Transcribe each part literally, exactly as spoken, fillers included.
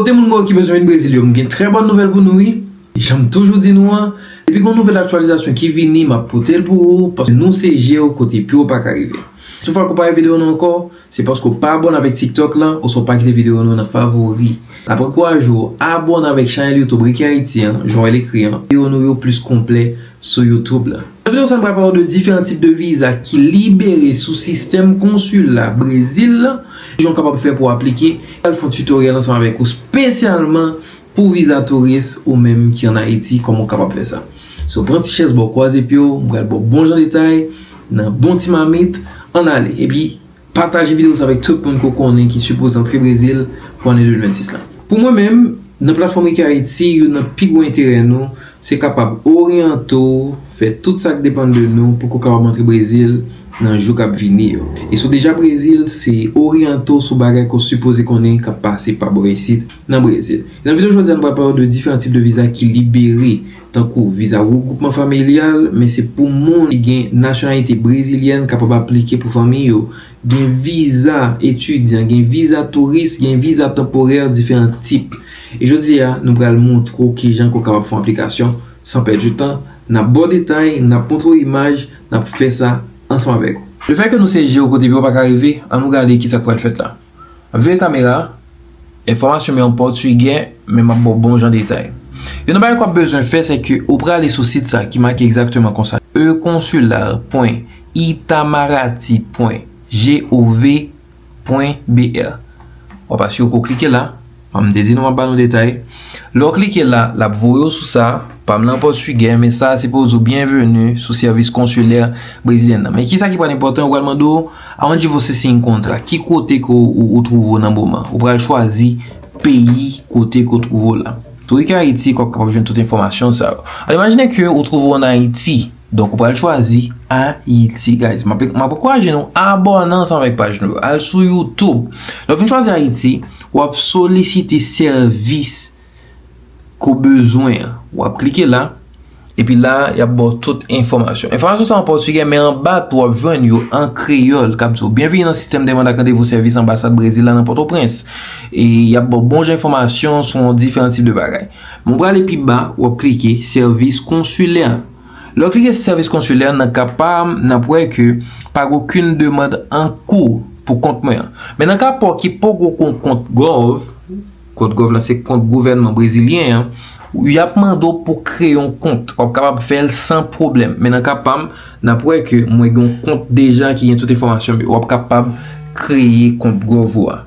Kote moun mwen ki bezwen vin Brezil yo, m gen trè bòn nouvèl pou nou, wi. Jan m toujou di nou an, depi gon nouvèl aktyalizasyon ki vini, m ap pote l pou ou, paske nou se je w kote pye w pa ka rive. Si w fè konpare videyo nou ankò, se paske w pa abòne avèk TikTok lan, oswa w pa kite videyo nou nan favori. N ap ankouraje w abòne avèk chanèl YouTube Ricky Haiti an, jan w wè l ekri an, videyo nou yo plis konplè sou YouTube la. Nan videyo sa, nou pral pale w de diferan tip de viza ki libere sou sistèm konsila Brezil la, jan w kapab fè pou w aplike. Al fè yon tutorial ansanm avèk ou, espesyalman pou viza touris ou menm ki ann Ayiti, kòman w kapab fè sa. So, pran ti chèz ba w, kwaze pye w, m pral ba w bon jan detay, nan bon ti mamit, ann ale. Epi, pataje videyo sa avèk tout moun ke w konnen ki sipoze antre Brezil pou ane de mil vennsis la. Pou mwen menm, nan platfòm Ricky Haiti, youn nan pi gwo enterè nou, se kapab oryante w, fè tout sa k depann de nou pou ke w kapab antre Brezil nan jou k ap vini yo. E si w deja Brezil, se oryante w sou bagay ke w sipoze konnen k ap pase pa bò isit nan Brezil. E nan videyo jodi a, nou pral pale w de diferan tip de viza ki libere, tankou viza regwoupman familyal, men se pou moun ki gen nasyonalite brezilyèn kapab aplike pou fanmi yo. Gen viza etidyan, gen viza touris, gen viza tanporè, diferan tip. E jodi a, nou pral montre w kijan ke w kapab fè yon aplikasyon san pèdi tan. N ap ba w detay, n ap montre w imaj, n ap fè sa ansanm avèk ou. Lefètke nou se je w kote pye w pa ka rive, ann nou gade kisa k pral fèt la. M ap vire kamera, enfòmasyon m yo an pòtigè, men m ap ba w bon jan detay. Youn nan bagay ke w ap bezwen fè, se ke ou prale sou sit sa ki make egzakteman konsa, e consular point itamaraty point gov point br. W ap asire ke w klike la, m te di nou m ap ba nou detay. Lè w klike la, l ap voye w sou sa, pa m nan pòtigè, men sa se pou w di w byenveni sou sèvis konsilè brezilyen nan. Men kisa ki pral enpòtan, yo pral mande w, aonde você se encontra, ki kote ke w, ou, ou twouve w nan moman. Ou pral chwazi peyi kote ke w twouve w la. Sou Ricky Haiti ke w ap kapab jwenn tout enfòmasyon sa yo. Al imajine ke ou twouve w ann Ayiti, donk ou pral chwazi Ayiti, guys. M ap, m ap ankouraje nou abòne ansanm avèk paj nou yo. Al sou YouTube. Lè w fin chwazi Ayiti, w ap solisite sèvis ke w bezwen an. W ap klike la, epi la, y ap ba w tout enfòmasyon. Enfòmasyon sa an pòtigè, men anba tou, w ap jwenn yo an kreyòl, k ap di w, byenveni nan sistèm de manda randevou sèvis anbasad Brezil la nan Pòtoprens. E y ap ba w bon jan enfòmasyon sou yon diferan tip de bagay. Men w prale pi ba, w ap klike sèvis konsilè. Lè w klike sèvis konsilè, nan ka pa m, n ap wè ke pa gen okenn demann an kou pou kont mwen an. Men nan ka pa w ki poko gon kont gov, kont gov la se kont gouvènman brezilyen an, y ap mande w pou kreye yon kont. W ap kapab fè l san pwoblèm. Men nan ka pa m, n ap wè ke mwen gen yon kont deja ki gen tout enfòmasyon m yo. W ap kapab kreye kont gov ou a.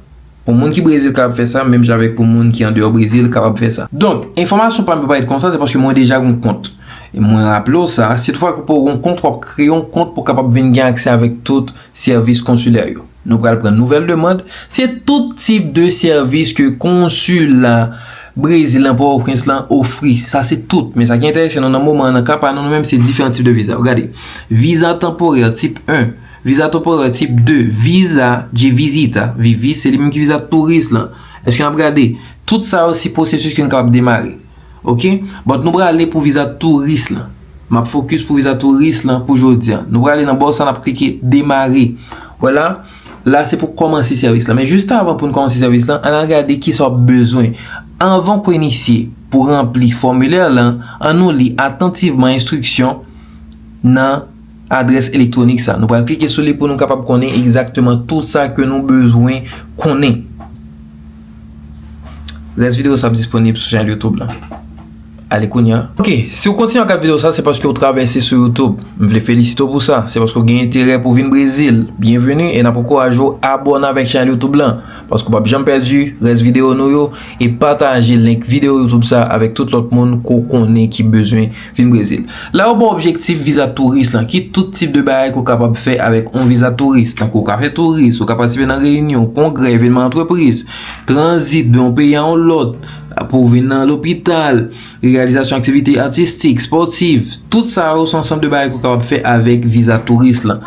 Pou moun ki Brezil kapab fè sa, menm jan avèk pou moun ki andeyò Brezil kapab fè sa. Donk, enfòmasyon pa m yo parèt konsa, se paske mwen deja gen yon kont. E mwen raple w sa, si toutfwa ke w poko gen yon kont, w ap kreye yon kont pou w kapab vin gen aksè avèk tout sèvis konsilè yo. Nou pral pran nouvèl demann. Se tout tip de sèvis ke konsila Brezil nan Pòtoprens lan ofri. Sa se tout. Men sa ki enterese nou nan moman an, nan ka pa nou, nou menm se diferan tip de viza. Gade, viza tanporè tip en, viza tanporè tip de, viza de visita, vivis, se li menm ki viza touris lan. Èske n ap gade? Tout sa yo se pwosesis ke n kapab demare. Oke? But nou prale pou viza touris lan. M ap fokis pou viza touris lan pou jodi a. Nou prale nan bò sa, n ap klike demare. Vwala. La se pou kòmanse sèvis lan. Men jis avan pou n kòmanse sèvis lan, ann al gade kisa w ap bezwen. Anvan ke w inisye pou ranpli fòmilè lan, ann nou li atantivman enstriksyon nan adrès elektwonik sa. Nou pral klike sou li pou nou kapab konnen egzakteman tout sa ke nou bezwen konnen. Rès videyo sa ap disponib sou chanèl YouTube lan. Ale kounye a. Oke, si w kontinye ap gad videyo sa, se paske w travèse sou YouTube. M vle felisite w pou sa. Se paske w gen enterè pou w vin Brezil. Byenveni, e n ap ankouraje w abòne avèk chanèl YouTube lan. Paske w p ap janm pèdi rès videyo nou yo, e pataje link videyo YouTube sa avèk tout lòt moun ke w konnen ki bezwen vin Brezil. La yo ba w objektif viza touris lan, ki tout tip de bagay ke w kapab fè avèk yon viza touris. Tankou w ka fè touris, ou ka patisipe nan reyinyon, kongrè, evènman antrepriz, tranzit de yon peyi a yon lòt, pou w vin nan lopital, reyalizasyon aktivite atistik, spòtif, tout sa yo se ansanm de bagay ke w kapab fè avèk viza touris lan.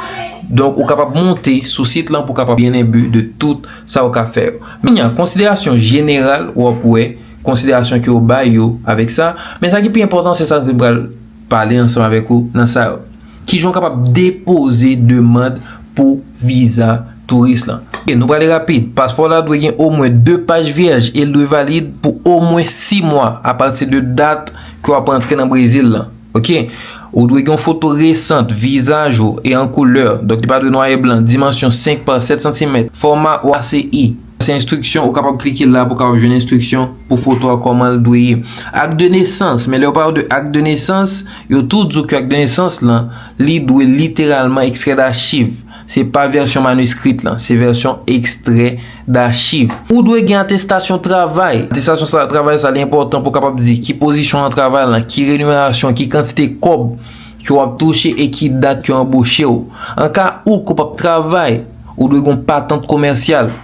Donk, ou kapab monte sou sit lan pou w kapab byen enbi de tout sa w ka fè yo. Men, konsiderasyon jeneral, w ap wè konsiderasyon ke yo bay yo avèk sa. Men sa ki pi enpòtan, se sa ke m pral pale ansanm avèk ou nan sa yo. Kijan w kapab depoze demann pou viza touris lan? Ok, nou prale rapid. Paspò w la dwe gen omwen de paj vyèj e l dwe valid pou omwen sis mwa apati de dat ke w ap rantre nan Brezil lan. Ok? Ou dwe gen yon foto resant, vizaj ou e an koulè. Donk, li pa dwe nwa e blan, dimansyon senk pa sèt santimèt, fòma A C I. Se enstriksyon, ou kapab klike la pou w kapab jwenn enstriksyon pou foto a kòman l dwe ye. Ak de nesans, men lè yo pale de ak de nesans, yo tou di w ke ak de nesans lan, li dwe literalman ekstrè dachiv. Se pa vèsyon maniskrit lan, se vèsyon ekstrè dachiv. Ou dwe gen atestasyon travay. Atestasyon sa, travay sa, li enpòtan pou w kapab di ki pozisyon nan travay lan, ki renimerasyon, ki kantite kòb ke w ap touche e ki dat ke yo anboche w. An ka ou ke w p ap travay, ou dwe gen yon patant komèsyal.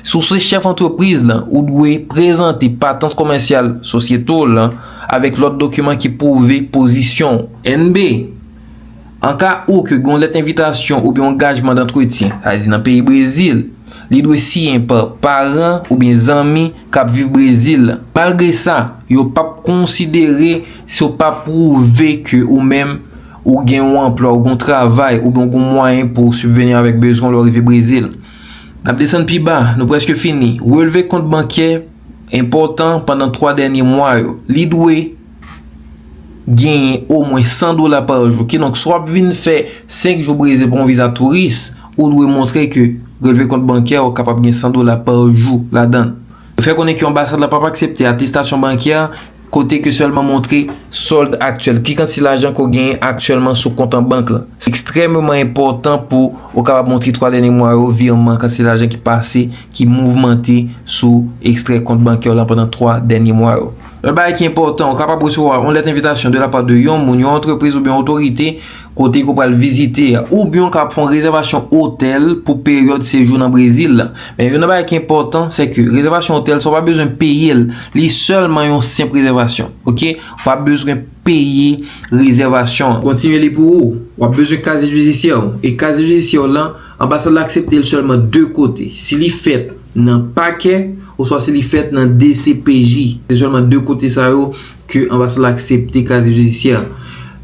Si w se chèf antrepriz lan, ou dwe prezante patant komèsyal sosyete w lan avèk lòt dokiman ki pwouve pozisyon w. N B, an ka ou ke gen yon lèt envitasyon oubyen yon angajman dantretyen, sa vle di nan peyi Brezil, li dwe siyen pa paran oubyen zanmi k ap viv Brezil lan. Malgre sa, yo p ap konsidere si w pa pwouve ke ou menm ou gen yon anplwa, ou gen yon travay, oubyen ou gen yon mwayen pou w sibveni avèk bezwen w lè w rive Brezil. N ap desann pi ba, nou prèske fini. Relve kont bankè enpòtan pandan twa dènye mwa yo. Li dwe genyen omwen san dola pa jou. Kidonk, si w ap vin fè senk jou Brezil pou yon viza touris, ou dwe montre ke relve kont bankè w kapab gen san dola pa jou ladan l. Yo fè konnen ke anbasad la p ap aksepte atestasyon bankè kote ke sèlman montre sòld aktyèl, ki kantite lajan ke w genyen aktyèlman sou kont an bank lan. Se ekstrèmeman enpòtan pou ou kapab montre twa dènye mwa yo, virman, kantite lajan ki pase, ki mouvmante sou ekstrè kont bankè w lan pandan twa dènye mwa yo. Lòt bagay ki enpòtan, ou kapab resevwa yon lèt envitasyon de la pa de yon moun, yon antrepriz oubyen yon otorite kote ke w pral vizite a, oubyen w kapab fè yon rezèvasyon otèl pou peryòd sejou nan Brezil la. Men youn nan bagay ki enpòtan, se ke rezèvasyon otèl sa, w pa bezwen peye l, li sèlman yon senp rezèvasyon, ok? W pa bezwen peye rezèvasyon an. Kontinye li pou ou. W ap bezwen kazye jidisyè w. E kazye jidisyè w lan, anbasad la aksepte l sèlman de kote. Si li fèt nan pakè, oswa si li fèt nan D C P J. Se sèlman de kote sa yo ke anbasad la aksepte kazye jidisyè.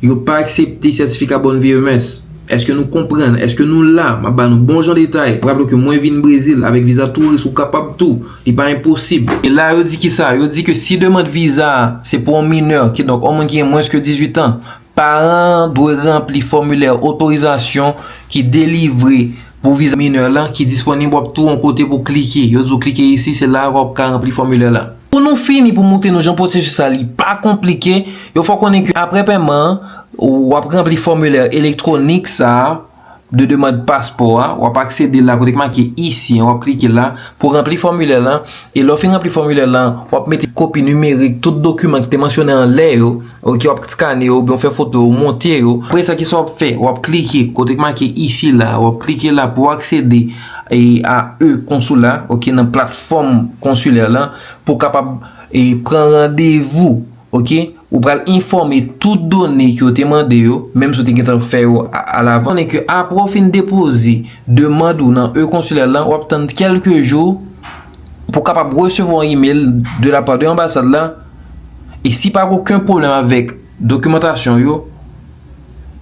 Yo pa aksepte sètifika bòn V M S. Èske nou konprann? Èske nou la? M ap ba nou bon jan detay. Raple ke mwen vin Brezil avèk viza touris, ou kapab tou. Li pa enposib. E la, yo di ki sa? Yo di ke si demann viza a se pou yon minè, kidonk yon moun ki gen mwens ke dizuit an, paran an dwe ranpli fòmilè otorizasyon ki delivre pou viza minè lan ki disponib. W ap twouve yon kote pou w klike. Yo di w klike isi, se la w ap ka ranpli fòmilè la. Pou nou fini, pou montre nou jan pwosesis sa li pa konplike, yo fè w konnen ke apre pèman an, w ap ranpli fòmilè elektwonik sa a de demann paspò a, w ap aksede la kote k make isi an, w ap klike la pou ranpli fòmilè lan, e lè w fin ranpli fòmilè lan, w ap mete kopi nimerik tout dokiman ki te mansyone anlè yo, ok, w ap skane yo, oubyen w fè foto yo, w monte yo. Apre sa, kisa w ap fè? W ap klike kote k make isi la, w ap klike la pou w aksede e, a e-konsoula, ok, nan platfòm konsilè lan, pou w kapab e, pran randevou, ok? Ou pral enfòme tout done ke yo te mande yo, menm si w te gentan fè yo a, alavan. Konnen ke apre w fin depoze demann ou nan e-konsilè lan, w ap tann kèlke jou pou w kapab resevwa yon imèl de la pa de anbasad la. E si pa gen okenn pwoblèm avèk dokimantasyon yo,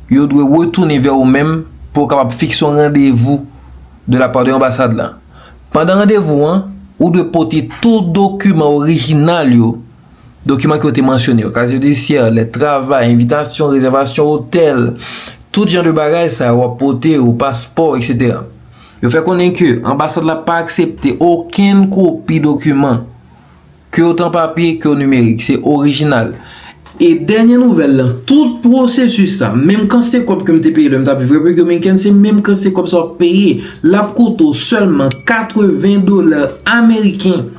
yo dwe retounen vè ou menm pou w kapab fikse yon randevou de la pa de anbasad la. Pandan randevou an, ou dwe pote tout dokiman orijinal yo, dokiman ke yo te mansyone yo, kazye jidisyè, lèt travay, envitasyon, rezèvasyon otèl, tout jan de bagay sa yo w ap pote yo, paspò, etsetera. Yo fè konnen ke anbasad la pa aksepte okenn kopi dokiman, ke yo t an papye, ke yo nimerik, se orijinal. E dènye nouvèl lan, tout pwosesis sa, menm kantite kòb ke m te peye lè m t ap viv Repiblik Dominikèn, se menm kantite kòb sa w ap peye. L ap koute w sèlman katreven dola ameriken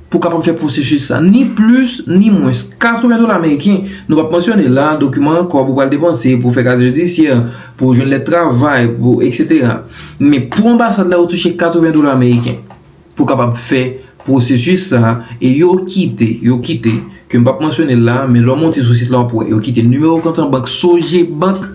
pou w kapab fè pwosesis sa. Ni plis, ni mwens. Katreven dola ameriken. Nou p ap mansyone la, dokiman ankò pou w pral depanse, pou w fè kazye jidisyè, pou w jwenn lèt travay, pou, etsetera. Men pou anbasad la, ou touche katreven dola ameriken pou w kapab fè pwosesis sa a, e yo kite, yo kite, ke m p ap mansyone l la, men lè w monte sou sit la, w ap wè, yo kite nimewo kont an bank Sogebank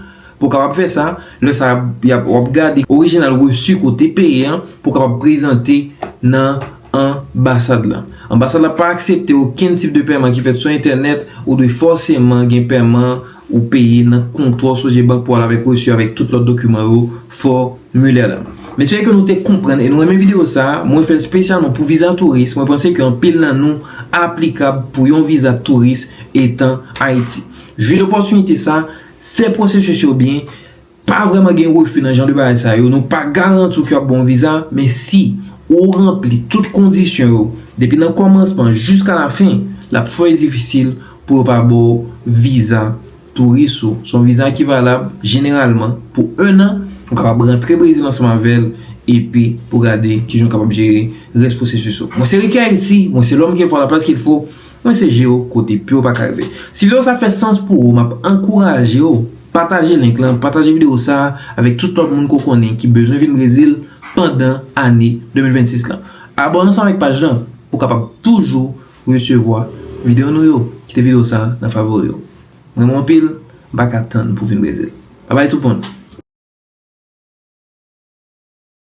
pou w kapab fè sa. Lè sa a, y ap, w ap gade orijinal resi ke w te peye an pou w kapab prezante nan anbasad la. Anbasad la pa aksepte okenn tip de pèman ki fèt sou entènèt, ou dwe fòseman gen pèman ou peye nan kontwò Sogebank pou al avèk resi avèk tout lòt dokiman yo, fòmilè la. M espere ke nou te konprann e nou renmen videyo sa a. Mwen fè l espesyalman pou viza touris. Mwen panse ke anpil nan nou aplikab pou yon viza touris etan Ayiti. Jwi dopòtinite sa, fè pwosesis yo byen. Pa vrèman gen refi nan jan de bagay sa yo. Nou pa garanti w ke w ap bon viza, men si ou ranpli tout kondisyon yo, depi nan kòmansman jiska lafen, l ap fò difisil pou yo pa ba w viza touris ou. Se yon viza ki valab jeneralman pou en an. Ou kapab rantre Brezil ansanm avè l epi pou gade kijan w kapab jere rès pwosesis ou. Mwen se Ricky Haïti, mwen se l'homme qu'il faut à la place qu'il faut. Mwen se Jero kote pye w pa ka rive. Si videyo sa fè sans pou ou, m ap ankouraje w pataje link lan, pataje videyo sa avèk tout lòt moun ke w konnen ki bezwen vin Brezil pandan ane de mil vennsis lan. Abòne ansanm avèk paj lan pou w kapab toujou resevwa videyo nou yo. Kite videyo sa nan favori w. Mwen renmen w anpil, m pa ka tann pou vin Brezil. Babay tout moun.